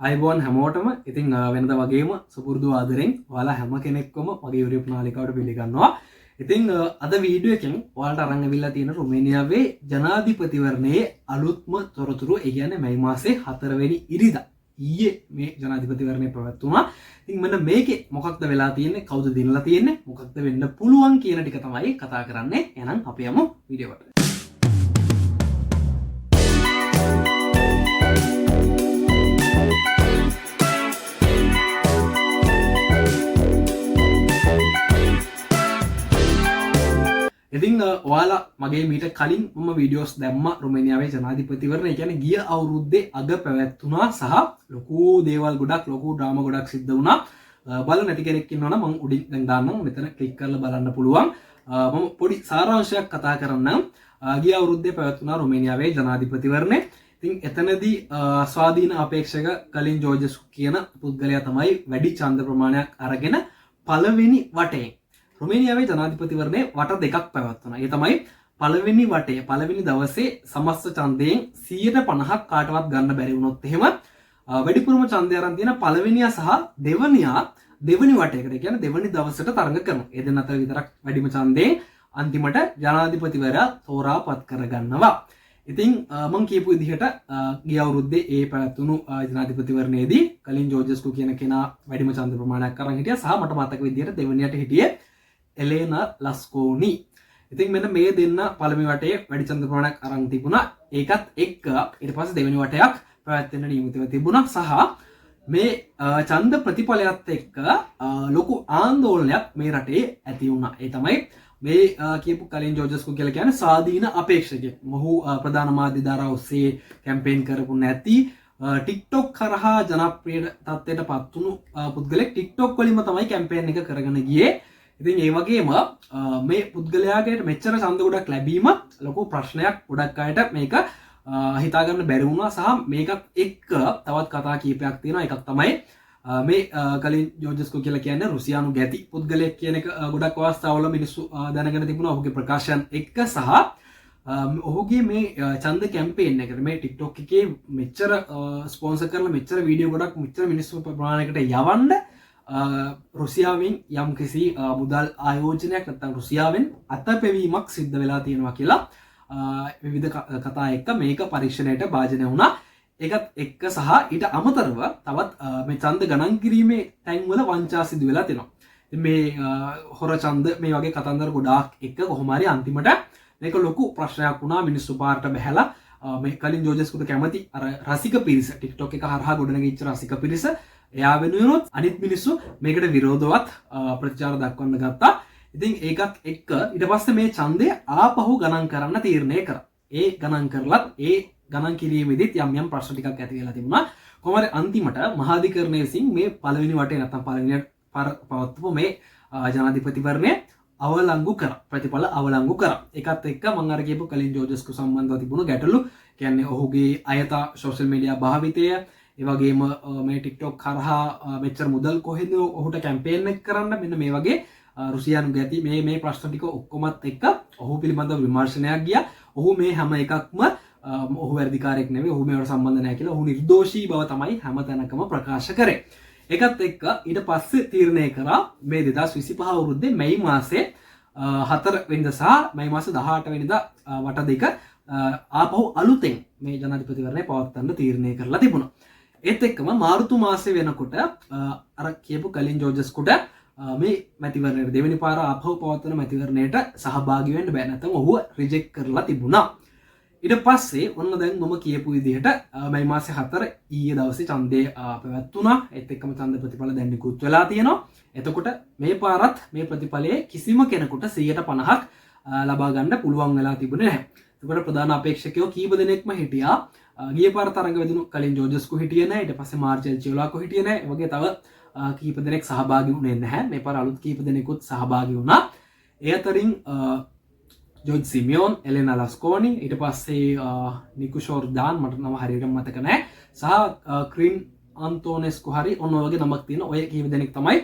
අයිබෝන් හැමෝටම. ඉතින් වෙනද වගේම සුපුරුදු ආදරෙන් ඔයාලා හැම කෙනෙක්වම මගේ YouTube නාලිකාවට පිළිගන්නවා. ඉතින් අද වීඩියෝ එකෙන් ඔයාලට අරන් ඇවිල්ලා තියෙන රුමේනියාවේ ජනාධිපතිවරණයේ අලුත්ම තොරතුරු, ඒ කියන්නේ මැයි මාසේ 4 වෙනි ඉරිදා ඊයේ මේ ජනාධිපතිවරණය පැවැත්වුණා. ඉතින් මෙන්න මේකේ මොකක්ද වෙලා තියෙන්නේ, කවුද දිනලා තියෙන්නේ, මොකක්ද වෙන්න පුළුවන් කියන ටික තමයි කතා කරන්නේ. එහෙනම් අපි යමු වීඩියෝ එකට. ඉතින් ඔයාලා මගේ මීට කලින් මම වීඩියෝස් දැම්ම රුමේනියාවේ ජනාධිපතිවරණ, ඒ කියන්නේ ගිය අවුරුද්දේ අග පැවැත්වුණා සහ ලොකු දේවල් ගොඩක්, ලොකු ඩ්‍රාමා ගොඩක් සිද්ධ වුණා. බලන්න නැති කෙනෙක් ඉන්නවා නම් මං උඩින් දැන් දාන්නම්, මෙතන ක්ලික් කරලා බලන්න පුළුවන්. මම පොඩි සාරාංශයක් කතා කරන්නම්. ගිය අවුරුද්දේ පැවැත්වුණා රුමේනියාවේ ජනාධිපතිවරණය. ඉතින් එතනදී ස්වාධීන අපේක්ෂක කලින් ජෝර්ජස් කියන පුද්ගලයා තමයි වැඩි ඡන්ද ප්‍රමාණයක් අරගෙන පළවෙනි වටයෙන් රුමේනියාවේ ජනාධිපතිවරණය වට දෙකක් පැවැත්වුණා. ඒ තමයි පළවෙනි වටේ පළවෙනි දවසේ සමස්ත ඡන්දයෙන් 150ක් කාටවත් ගන්න බැරි වුණොත් එහෙම, වැඩිපුරම ඡන්දය අරන් තියෙන පළවෙනියා සහ දෙවනියා දෙවනි වටයකට, ඒ කියන්නේ දෙවනි දවසට තරඟ කරනවා. ඒ දෙන්න අතර විතරක් වැඩිම ඡන්දයෙන් අන්තිමට ජනාධිපතිවරයා තෝරාපත් කරගන්නවා. ඉතින් මං කියපු විදිහට ගිය අවුරුද්දේ ඒ පැවැත්වුණු ජනාධිපතිවරණයේදී කලින් ජෝර්ජස්කු කියන කෙනා වැඩිම ඡන්ද ප්‍රමාණයක් අරන් හිටියා සහ මට මතක විදිහට දෙවනියට හිටියේ එලේනා ලස්කෝනි. ඉතින් මෙන්න මේ දෙන්න පළවෙනි වටේ වැඩි ඡන්ද ප්‍රමාණයක් අරන් තිබුණා. ඒකත් එක්ක ඊට පස්සේ දෙවෙනි වටයක් පැවැත්වෙන්න නියමිතව තිබුණා සහ මේ ඡන්ද ප්‍රතිඵලයත් එක්ක ලොකු ආందోලනයක් මේ රටේ ඇති වුණා. ඒ තමයි මේ කියපු කලින් ජෝර්ජස්කු කියලා කියන්නේ ස්වාධීන අපේක්ෂකෙක්. මොහු ප්‍රධාන මාධ්‍ය ධාරා ඔස්සේ කැම්පේන් කරපු නැති ටික්ටොක් කරහා ජනප්‍රිය තත්ත්වයට පත් වුණු පුද්ගලෙක්. ටික්ටොක් වලින්ම තමයි කැම්පේන් එක කරගෙන ගියේ. ඉතින් ඒ වගේම මේ පුද්ගලයාගේ මෙච්චර ඡන්ද ගොඩක් ලැබීම ලොකු ප්‍රශ්නයක්. ගොඩක් අයට මේක හිතාගන්න බැරි වුණා සහ මේකත් එක්ක තවත් කතා කීපයක් තියෙනවා. එකක් තමයි මේ කලින් ජෝර්ජස්කු කියලා කියන්නේ රුසියානු ගැති පුද්ගලයෙක් කියන එක ගොඩක් අවස්ථාවල මිනිස්සු දැනගෙන තිබුණා ඔහුගේ ප්‍රකාශයන් එක්ක සහ ඔහුගේ මේ ඡන්ද කැම්පේන් එකට මේ ටික්ටොක් එකේ මෙච්චර ස්පොන්සර් කරලා මෙච්චර වීඩියෝ ගොඩක් මෙච්චර මිනිස්සු ප්‍රමාණයකට යවන්න රුසියාවෙන් යම්කිසි මුදල් ආයෝජනයක් නැත්නම් රුසියාවෙන් අතපෙවීමක් සිද්ධ වෙලා තියෙනවා කියලා විවිධ කතා එක්ක මේක පරීක්ෂණයට භාජනය වුණා. ඒකත් එක්ක සහ ඊට අමතරව තවත් මේ ඡන්ද ගණන් කිරීමේ තැන්වල වංචා සිදු වෙලා තියෙනවා. ඉතින් මේ හොර ඡන්ද මේ වගේ කතන්දර ගොඩාක් එක්ක කොහොම හරි අන්තිමට මේක ලොකු ප්‍රශ්නයක් වුණා. මිනිස්සු පාරට බැහැලා මේ කලින් ජෝර්ජස්කුට කැමති අර රසික පිරිස, ටික්ටොක් එක හරහා ගොඩනැගිච්ච රසික පිරිස එයා වෙනුවෙනුත් අනිත් මිනිස්සු මේකට විරෝධවත් ප්‍රතිචාර දක්වන්න ගත්තා. ඉතින් ඒකත් එක්ක ඊට පස්සේ මේ ඡන්දය ආපහු ගණන් කරන්න තීරණය කරා. ඒ ගණන් කරලත් ඒ ගණන් කිරීමේදීත් යම් යම් ප්‍රශ්න ටිකක් ඇති වෙලා තිබුණා. කොහොම හරි අන්තිමට මහාධිකරණය විසින් මේ පළවෙනි වටේ නැත්නම් පළවෙනි පාර පවත්වපු මේ ජනාධිපතිවරණය අවලංගු කරා. ප්‍රතිඵල අවලංගු කරා. ඒකත් එක්ක මං අර කියපු කලින් ජෝර්ජස්කු සම්බන්ධව තිබුණු ගැටලු, කියන්නේ ඔහුගේ අයථා සෝෂල් මීඩියා භාවිතය, ඒ වගේම මේ ටික්ටොක් හරහා මෙච්චර මුදල් කොහෙන්ද ඔහුට කැම්පේන් එක කරන්න, මෙන්න මේ වගේ රුසියානු ගැති මේ ප්‍රශ්න ටික ඔක්කොමත් එක්ක ඔහු පිළිබඳව විමර්ශනයක් ගියා. ඔහු මේ හැම එකක්ම ඔහු වැරදිකාරයෙක් නෙවෙයි, ඔහු මේවට සම්බන්ධ නැහැ කියලා ඔහු නිර්දෝෂී බව තමයි හැම තැනකම ප්‍රකාශ කරේ. ඒකත් එක්ක ඊට පස්සේ තීරණය කරා මේ 2025 අවුරුද්දේ මැයි මාසේ 4 වෙනිදා සහ මැයි මාසේ 18 වෙනිදා වට දෙක ආපහු අලුතෙන් මේ ජනාධිපතිවරණය පවත්වන්න තීරණය කරලා තිබුණා. ඒත් එක්කම මාර්තු මාසේ වෙනකොට අර කියපු කලින් ජෝර්ජස්කුට මේ මැතිවරණයට දෙවෙනි පාර ආපහු පවත්වන මැතිවරණයට සහභාගී වෙන්න බෑ, නැත්නම් ඔහුව රිජෙක්ට් කරලා තිබුණා. ඊට පස්සේ ඔන්න දැන් මම කියපු විදිහට මැයි මාසේ 4 ඊයේ දවසේ ඡන්දය පැවැත්වුණා. ඒත් එක්කම ඡන්ද ප්‍රතිඵල දැන් නිකුත් වෙලා තියෙනවා. එතකොට මේ පාරත් මේ ප්‍රතිඵලයේ කිසිම කෙනෙකුට 150ක් ලබා ගන්න පුළුවන් වෙලා තිබුණේ නැහැ. එතකොට ප්‍රධාන අපේක්ෂකයෝ කීප දෙනෙක්ම හිටියා. ගිය පාර තරඟ වැදුණු කලින් ජෝර්ජස්කු හිටියේ නැහැ. ඊට පස්සේ මාර්චෙල් චියොලාකෝ හිටියේ නැහැ. ඒ වගේ තව කීප දෙනෙක් සහභාගී වුණේ නැහැ. මේ පාර අලුත් කීප දෙනෙකුත් සහභාගී වුණා. ඒ අතරින් ජෝර්ජ් සිමියෝන්, එලෙනා ලස්කෝනි, ඊට පස්සේ නිකුෂෝර් දාන්, මට නම හරියටම මතක නැහැ, සහ ක්‍රින් අන්තෝනෙස්කෝ හරි ඔන්න ඔය වගේ නමක් තියෙන ඔය කීප දෙනෙක් තමයි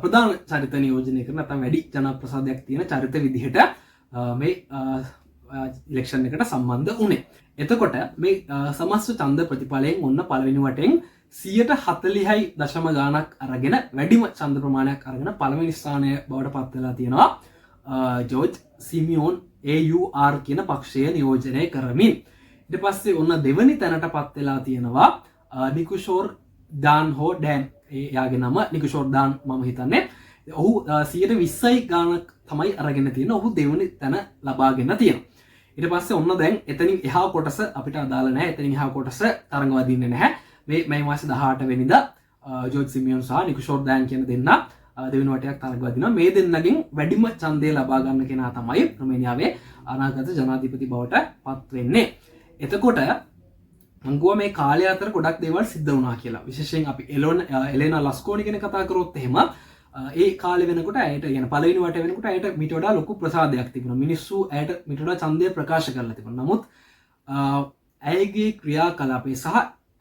ප්‍රධාන චරිත නියෝජනය කරන නැත්නම් වැඩි ජනප්‍රසාදයක් තියෙන චරිත විදිහට මේ ඉලෙක්ෂන් එකට සම්බන්ධ වුණේ. එතකොට මේ සමස්ත ඡන්ද ප්‍රතිඵලයෙන් ඔන්න පළවෙනි වටෙන් 140යි දශම ගාණක් අරගෙන වැඩිම ඡන්ද ප්‍රමාණයක් අරගෙන පළවෙනි ස්ථානය බවට පත් වෙලා තියෙනවා ජෝර්ජ් සිමියෝන් AUR කියන පක්ෂය නියෝජනය කරමින්. ඊට පස්සේ ඔන්න දෙවනි තැනට පත් වෙලා තියෙනවා නිකුෂෝර් ඩාන් හෝ ඩෑන්, එයාගේ නම නිකුෂෝර් ඩාන් මම හිතන්නේ. ඔහු 120යි ගාණක් තමයි අරගෙන තියෙන්නේ. ඔහු දෙවනි තැන ලබාගෙන තියෙනවා. ඊට පස්සේ ඔන්න දැන් එතනින් එහා කොටස අපිට අදාළ නැහැ. එතනින් එහා කොටස තරඟ වදින්නේ නැහැ. මේ මැයි මාසේ 18 වෙනිදා ජෝර්ජ් සිමියෝන් සහ නිකුෂෝර් ඩෑන් කියන දෙන්නා දෙවෙනි වටයක් තරඟ වදිනවා. මේ දෙන්නගෙන් වැඩිම ඡන්දය ලබා ගන්න කෙනා තමයි රුමේනියාවේ අනාගත ජනාධිපති බවට පත් වෙන්නේ. එතකොට මං කිව්වා මේ කාලය අතර ගොඩක් දේවල් සිද්ධ වුණා කියලා. විශේෂයෙන් අපි එලේනා ලස්කෝනි ගැන කතා කරොත් එහෙම, ඒ කාලේ වෙනකොට ඇයට, يعني පළවෙනි වටේ වෙනකොට ඇයට මීට වඩා ලොකු ප්‍රසාදයක් තිබුණා. මිනිස්සු ඇයට මීට වඩා ඡන්දය ප්‍රකාශ කරලා තිබුණා. නමුත් ඇයගේ ක්‍රියාකලාපය සහ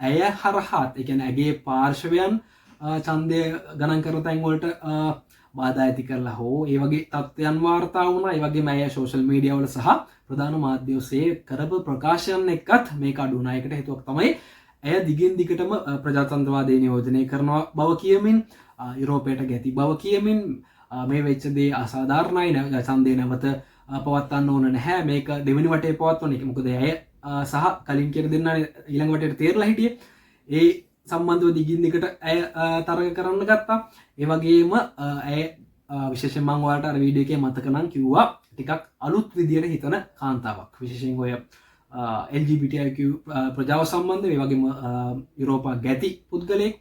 ඇය හරහාත්, ඒ කියන්නේ ඇගේ පාර්ශවයන් ඡන්දය ගණන් කරන තැන් වලට බාධා ඇති කරලා හෝ ඒ වගේ තත්ත්වයන් වාර්තා වුණා. ඒ වගේම ඇය සෝෂල් මීඩියා වල සහ ප්‍රධාන මාධ්‍ය ඔස්සේ කරපු ප්‍රකාශයන් එක්කත් මේක අඩු වුණා. ඒකට හේතුවක් තමයි ඇය දිගින් දිගටම ප්‍රජාතන්ත්‍රවාදය නියෝජනය කරනවා බව කියමින්, යුරෝපයට ගැති බව කියමින්, මේ වෙච්ච දේ අසාධාරණයි, ඡන්දය නැවත පවත්වන්න ඕන නැහැ, මේක දෙවෙනි වටේ පවත්වන එක. මොකද ඇය සහ කලින් කියන දෙන්නා ඊළඟ වටේට තේරලා හිටියේ. ඒ සම්බන්ධව දිගින් දිගට ඇය තරග කරන්න ගත්තා. ඒ වගේම ඇය විශේෂයෙන් මං ඔයාලට අර වීඩියෝ එකේ මතක නම් කිව්වා ටිකක් අලුත් විදියට හිතන කාන්තාවක්. විශේෂයෙන් ඔය LGBTIQ ප්‍රජාව සම්බන්ධව, ඒ වගේම යුරෝපා ගැති පුද්ගලයෙක්,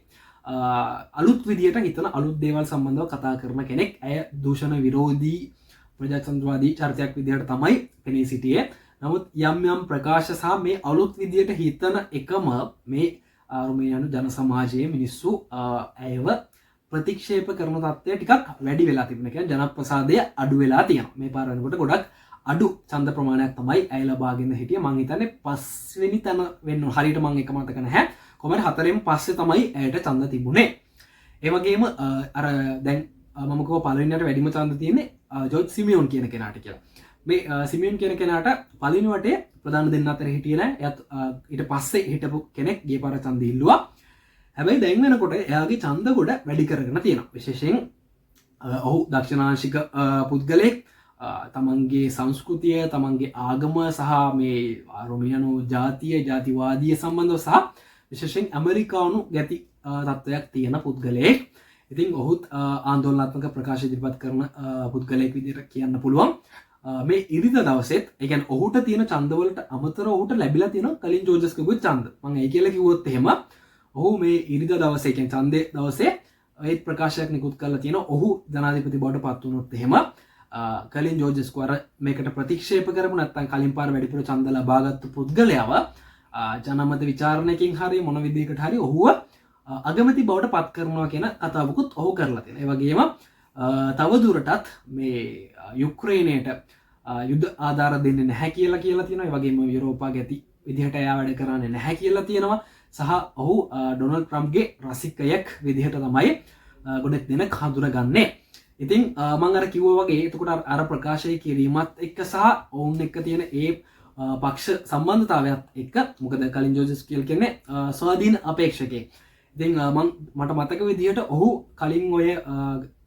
අලුත් විදියට හිතන අලුත් දේවල් සම්බන්ධව කතා කරන කෙනෙක්. ඇය දූෂණ විරෝධී ප්‍රජාතන්ත්‍රවාදී චරිතයක් විදියට තමයි පෙනී සිටියේ. නමුත් යම් යම් ප්‍රකාශ සහ මේ අලුත් විදියට හිතන එකම මේ රුමේනියානු ජන සමාජයේ මිනිස්සු ඇයව ප්‍රතික්ෂේප කරන තත්ත්වය ටිකක් වැඩි වෙලා තිබුණා. කියන්නේ ජනප්‍රසාදය අඩු වෙලා තියෙනවා. මේ පාර වෙනකොට ගොඩක් අඩු ඡන්ද ප්‍රමාණයක් තමයි ඇය ලබාගෙන හිටියේ. මං හිතන්නේ පස්වෙනි තැන වෙන්න ඕන. හරියට මං එක මතක නැහැ. කොහොම හරි හතරෙන් පස්සේ තමයි ඇයට ඡන්ද තිබුණේ. ඒ වගේම අර දැන් මම කිව්වා පළවෙනියට වැඩිම ඡන්ද තියෙන්නේ ජෝර්ජ් සිමියෝන් කියන කෙනාට කියලා. මේ සිමියෝන් කියන කෙනාට පළවෙනි වටේ ප්‍රධාන දෙන්න අතර හිටියේ නෑ. එයාත් ඊට පස්සේ හිටපු කෙනෙක් ගිය පාර ඡන්ද ඉල්ලුවා. හැබැයි දැන් වෙනකොට එයාගේ ඡන්ද ගොඩ වැඩි කරගෙන තියෙනවා. විශේෂයෙන් ඔහු දක්ෂිණාංශික පුද්ගලයෙක්. තමන්ගේ සංස්කෘතිය, තමන්ගේ ආගම සහ මේ රොමියානු ජාතිය, ජාතිවාදිය සම්බන්ධව සහ විශේෂයෙන් ඇමරිකානු ගැති තත්ත්වයක් තියෙන පුද්ගලයෙක්. ඉතින් ඔහුත් ආందోලනාත්මක ප්‍රකාශ ඉදිරිපත් කරන පුද්ගලයෙක් විදිහට කියන්න පුළුවන්. මේ ඉරිදා දවසෙත්, ඒ කියන්නේ ඔහුට තියෙන ඡන්දවලට අමතරව ඔහුට ලැබිලා තියෙන කලින් ජෝර්ජස්කගේ ඡන්ද. මං ඒ කියලා කිව්වොත් එහෙම ඔහු මේ ඉරිදා දවසේ, ඒ කියන්නේ ඡන්දේ දවසේ ඒත් ප්‍රකාශයක් නිකුත් කරලා තියෙනවා. ඔහු ජනාධිපති බවට පත් වුණොත් එහෙම, කලින් ජෝර්ජස්කෝ අර මේකට ප්‍රතික්ෂේප කරපු නැත්නම් කලින් පාර වැඩිපුර ඡන්ද ලබාගත්තු පුද්ගලයාව, ජනමත විචාරණයකින් හරි මොන විදිහකට හරි ඔහුව අගමැති බවට පත් කරනවා කියන කතාවකුත් ඔහු කරලා තියෙනවා. ඒ වගේම තව දුරටත් මේ යුක්‍රේනයට යුද්ධ ආධාර දෙන්නේ නැහැ කියලා කියලා තියෙනවා. ඒ වගේම යුරෝපා ගැති විදිහට එයා වැඩ කරන්නේ නැහැ කියලා තියෙනවා. සහ ඔහු ඩොනල්ඩ් ට්‍රම්ප්ගේ රසිකයෙක් විදිහට තමයි ගොඩක් දෙනෙක් හඳුනගන්නේ. ඉතින් මං අර කිව්වා වගේ එතකොට අර ප්‍රකාශය කිරීමත් එක්ක සහ ඔවුන් එක්ක තියෙන ඒ පක්ෂ සම්බන්ධතාවයත් එක්ක, මොකද කලින් ජෝර්ජස් කියලා කියන්නේ ස්වාධීන අපේක්ෂකයෙක්. ඉතින් මට මතක විදිහට ඔහු කලින් ඔය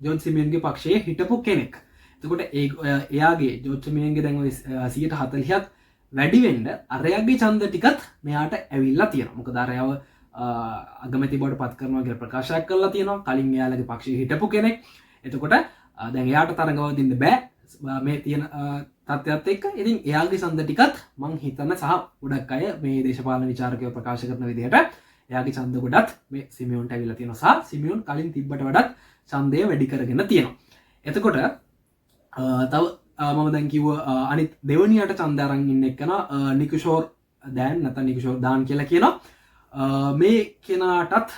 ජෝර්ජ් සිමියන්ගේ පක්ෂයේ හිටපු කෙනෙක්. එතකොට එයාගේ ජෝර්ජ් සිමියන්ගේ දැන් ඔය 140ක් වැඩි වෙන්න අරයාගේ ඡන්ද ටිකත් මෙයාට ඇවිල්ලා තියෙනවා. මොකද අරයාව අගමැති බවට පත් කරනවා කියලා ප්‍රකාශයක් කරලා තියෙනවා. කලින් එයාලගේ පක්ෂයේ හිටපු කෙනෙක්. එතකොට දැන් එයාට තරඟ වදින්න බෑ මේ තියෙන තත්ත්වයත් එක්ක. ඉතින් එයාගේ ඡන්ද ටිකත් මං හිතන සහ ගොඩක් අය මේ දේශපාලන විචාරකයෝ ප්‍රකාශ කරන විදිහට එයාගේ ඡන්ද ගොඩත් මේ සිමියොන්ට ඇවිල්ලා තියෙනවා සහ සිමියොන් කලින් තිබ්බට වඩාත් ඡන්දය වැඩි කරගෙන තියෙනවා. එතකොට තව මම දැන් කිව්ව අනිත් දෙවනියට ඡන්ද අරන් ඉන්න එක්කන නිකුෂෝර් දෑන් නැත්නම් නිකුෂෝර් දාන් කියලා කියනවා. මේ කෙනාටත්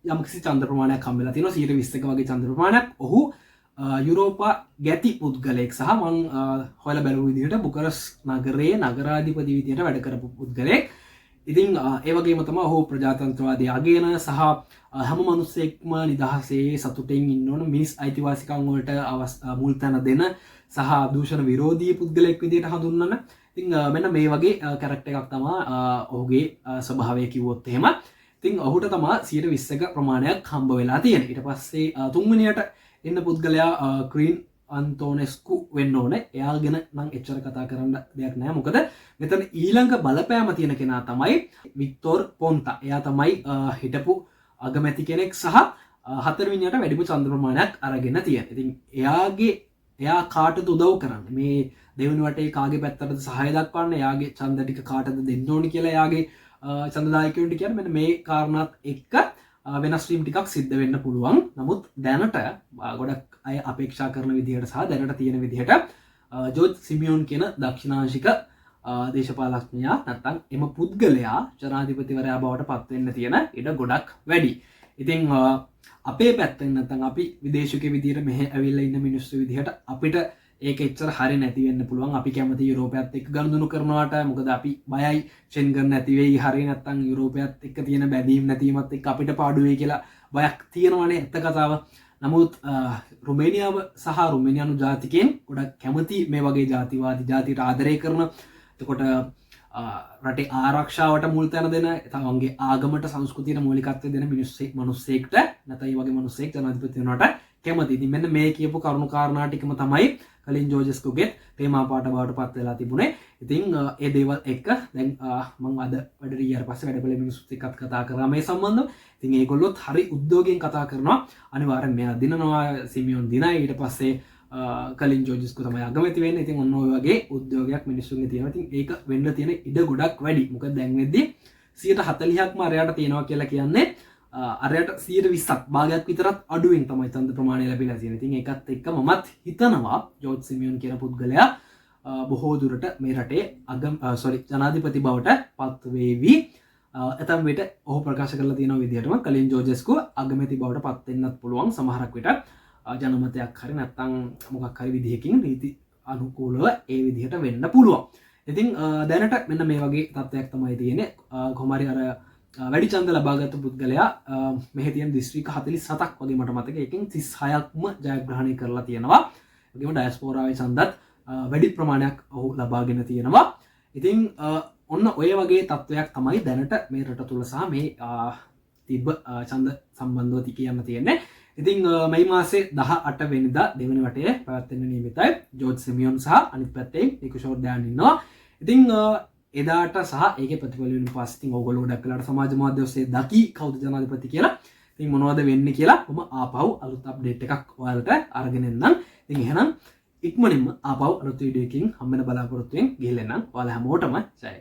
යම්කිසි ඡන්ද ප්‍රමාණයක් හම්බ වෙලා තියෙනවා, 120ක වගේ ඡන්ද ප්‍රමාණයක්. ඔහු යුරෝපා ගැති පුද්ගලයෙක් සහ මං හොයලා බැලුව විදිහට බුකරස් නගරයේ නගරාධිපති විදිහට වැඩ කරපු පුද්ගලයෙක්. ඉතින් ඒ වගේම තමයි ඔහු ප්‍රජාතන්ත්‍රවාදී අගයන සහ හැම මිනිස්සෙක්ම නිදහසේ සතුටෙන් ඉන්න ඕන, මිනිස් අයිතිවාසිකම් වලට මුල් තැන දෙන සහ දූෂණ විරෝධී පුද්ගලයෙක් විදිහට හඳුන්වන. ඉතින් මෙන්න මේ වගේ කැරක්ටර් එකක් තමා ඔහුගේ ස්වභාවය කිව්වොත් එහෙම. ඉතින් ඔහුට තමා 20%ක ප්‍රමාණයක් හම්බ වෙලා තියෙන්නේ. ඊට පස්සේ තුන්වෙනියට එන්න පුද්ගලයා ක්‍රීන් අන්තෝනෙස්කු වෙන්න ඕනේ. එයා ගැන නම් එච්චර කතා කරන්න දෙයක් නෑ. මොකද මෙතන ඊළඟ බලපෑම තියෙන කෙනා තමයි වික්ටෝර් පොන්තා. එයා තමයි හිටපු අගමැති කෙනෙක් සහ හතරවෙනියට වැඩිම ඡන්ද ප්‍රමාණයක් අරගෙන තියෙන. ඉතින් එයා කාටද උදව් කරන්නේ? මේ දෙවෙනි වටේ කාගේ පැත්තටද සහාය දක්වන්නේ? එයාගේ ඡන්ද ටික කාටද දෙන්න ඕනි කියලා එයාගේ ඡන්දදායකයන්ට කියන්නේ මෙන්න මේ කාරණාත් එක්ක වෙනස් වීම් ටිකක් සිද්ධ වෙන්න පුළුවන්. නමුත් දැනට ගොඩක් අය අපේක්ෂා කරන විදිහට සහ දැනට තියෙන විදිහට ජෝර්ජ් සිමියෝන් කියන දක්ෂිණාංශික දේශපාලඥයා නැත්තම් එම පුද්ගලයා ජනාධිපතිවරයා බවට පත් වෙන්න තියෙන ඉඩ ගොඩක් වැඩි. ඉතින් අපේ පැත්තෙන් නැත්තම් අපි විදේශික විදිහට මෙහෙ ඇවිල්ලා ඉන්න මිනිස්සු විදිහට අපිට ඒක එච්චර හරි නැති වෙන්න පුළුවන්. අපි කැමති යුරෝපයත් එක්ක ගනුදෙනු කරනවාට. මොකද අපි බයයි ෂෙන්ගන් නැති වෙයි, හරි නැත්තම් යුරෝපයත් එක්ක තියෙන බැඳීම් නැතිවීමත් එක්ක අපිට පාඩු වෙයි කියලා බයක් තියෙනවනේ, ඇත්ත කතාව. නමුත් රුමේනියාව සහ රුමේනියානු ජාතිකයන් ගොඩක් කැමති මේ වගේ ජාතිවාදී ජාතියට ආදරය කරන, එතකොට රටේ ආරක්ෂාවට මුල් තැන දෙන, තමන්ගේ ආගමට සංස්කෘතියට මූලිකත්වය දෙන මිනිස්සෙක්ට නැත්නම් ඒ වගේ මිනිස්සෙක් ජනාධිපති වෙනවට කැමති. ඉතින් මෙන්න මේ කියපු කරුණු කාරණා ටිකම තමයි කලින් ජෝජස්කුගෙත් තේමා පාට බවට පත් වෙලා තිබුණේ. ඉතින් ඒ දේවල් එක්ක දැන් මං අද වැඩට ගියාට පස්සේ වැඩපොලේ මිනිස්සුත් එක්කත් කතා කරා මේ සම්බන්ධව. ඉතින් ඒගොල්ලොත් හරි උද්‍යෝගයෙන් කතා කරනවා. අනිවාර්යෙන් මෙයා දිනනවා, සිමියොන් දිනයි, ඊට පස්සේ කලින් ජෝජස්කු තමයි අගමැති වෙන්නේ. ඉතින් ඔන්න ඔය වගේ උද්‍යෝගයක් මිනිස්සුන්ගේ තියෙනවා. ඉතින් ඒක වෙන්න තියෙන ඉඩ ගොඩක් වැඩි. මොකද දැන් වෙද්දි 40%ක්ම අරයාට තියෙනවා කියලා කියන්නේ අරයට 20%ක් භාගයක් විතරත් අඩුවෙන් තමයි ඡන්ද ප්‍රමාණය ලැබිලා තියෙන්නේ. ඉතින් ඒකත් එක්ක මමත් හිතනවා ජෝර්ජ් සිමියොන් කියන පුද්ගලයා බොහෝ දුරට මේ රටේ ජනාධිපති බවට පත් වේවි. ඇතම් විට ඔහු ප්‍රකාශ කරලා තියෙන විදිහටම කලින් ජෝජස්කු අගමැති බවට පත් වෙන්නත් පුළුවන්. සමහරක් විට ජනමතයක් හරි නැත්නම් මොකක් හරි විදිහකින් නීති අනුකූලව ඒ විදිහට වෙන්න පුළුවන්. ඉතින් දැනට මෙන්න මේ වගේ තත්ත්වයක් තමයි තියෙන්නේ. කොහොම හරි අර වැඩි ඡන්ද ලබාගත්තු පුද්ගලයා මෙහි තියෙන දිස්ත්‍රික්ක 47ක් වගේ මට මතකයි. ඒකෙන් 36ක්ම ජයග්‍රහණය කරලා තියෙනවා. ඒ වගේම ඩයස්පෝරාවේ ඡන්දත් වැඩි ප්‍රමාණයක් ඔහු ලබාගෙන තියෙනවා. ඉතින් ඔන්න ඔය වගේ තත්ත්වයක් තමයි දැනට මේ රට තුල සහ මේ තිබ්බ ඡන්ද සම්බන්ධව කියන්න තියෙන්නේ. ඉතින් මැයි මාසේ 18 වෙනිදා දෙවනි වටේ පැවැත්වෙන්න නියමිතයි. ජෝර්ජ් සිමියොන් සහ අනිත් පැත්තේ නිකුෂෝර් ඩෑන් ඉන්නවා. ඉතින් එදාට සහ ඒකේ ප්‍රතිඵල වෙන පස්සේ ඉතින් ඕගොල්ලෝ ගොඩක් වෙලාවට සමාජ මාධ්‍ය ඔස්සේ දකි කවුද ජනාධිපති කියලා. ඉතින් මොනවද වෙන්නේ කියලා මම ආපහු අලුත් අප්ඩේට් එකක් ඔයාලට අරගෙන එන්නම්. ඉතින් එහෙනම් ඉක්මනින්ම ආපහු අලුත් වීඩියෝ එකකින් හම්බ වෙන බලාපොරොත්තුවෙන් ගිහින් එන්නම්. ඔයාලා හැමෝටම ජය.